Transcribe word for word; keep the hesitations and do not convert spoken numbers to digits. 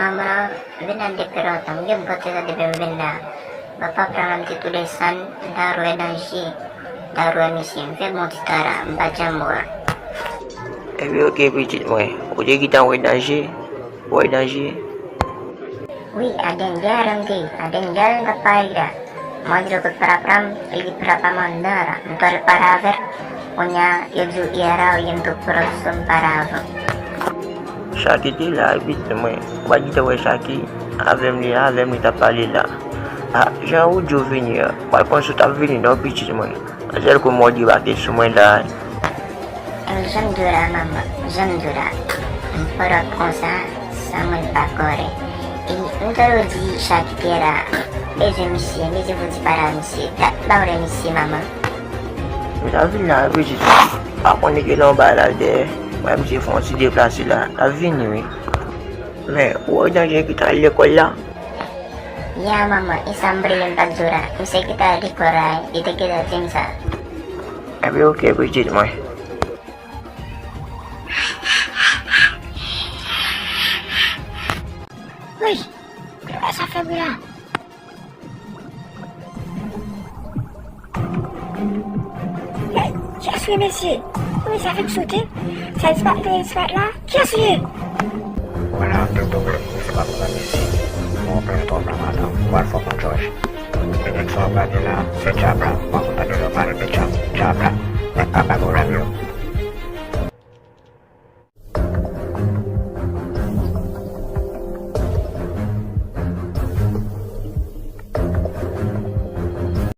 Manman, vin la depi lontan. M gen bon ti tan depi m vin la. Papa pran m te tou desann, m ta wè danje. M ta wè misye, m fè bon ti tan la, m pa janm wè. Epi oke pitit mwen, ou te gentan wè danje? Ou wè danje? Wi, a danje a m te ye, a danje a m t ap pale la. Mwen di l kote papa m, li di papa m anndan la. M t al pale avè l. Kounye a, yo di w yè la, ou ye m tou pwòp sou m pale avè w. Chaki te la, epi mwen, ou pa t gentan wè Chaki? Avè m li, avè m li t ap pale la. A, jan ou di w vini an, ou pa t konn si w t ap vini non, pitit mwen. Sèl kou mò debake sou mwen la. Jan m di w la, manman, jan m di w la. M pwòp konsa, san mwen pa kòrèk. E m tande w di Chaki te la, bezwen misye, misye fouti pale a misye. Dat m pa wè misye, manman. Misye ap vin la, pitit. Pa konnen gen yon bagay la dèyè. Mwen, misye fè yon ti deplase la. L ap vini, wi. Men, ou wè danje ki t al lekòl la? Ya, manman, e sa m bliye m pa t di w la. Misye ki t al lekòl la, li te gentan di m sa. Ebyen, oke, pitit mwen. Wi, kisa sa fè bri la? Hey, kiyès ou ye, mesye? Wi, sa fè m sote. Sa disparèt, sa disparèt la. Kiyès ou ye? Vwala, tonton Greg, se pa pwoblèm isi. Mwen plen twòp la madanm, m pral fè yon jòj. Men nèg sa w ap gade la, se dyab la. Mwen konn tande yo pale de dyab, dyab la. Nèg pa bay pwoblèm yo.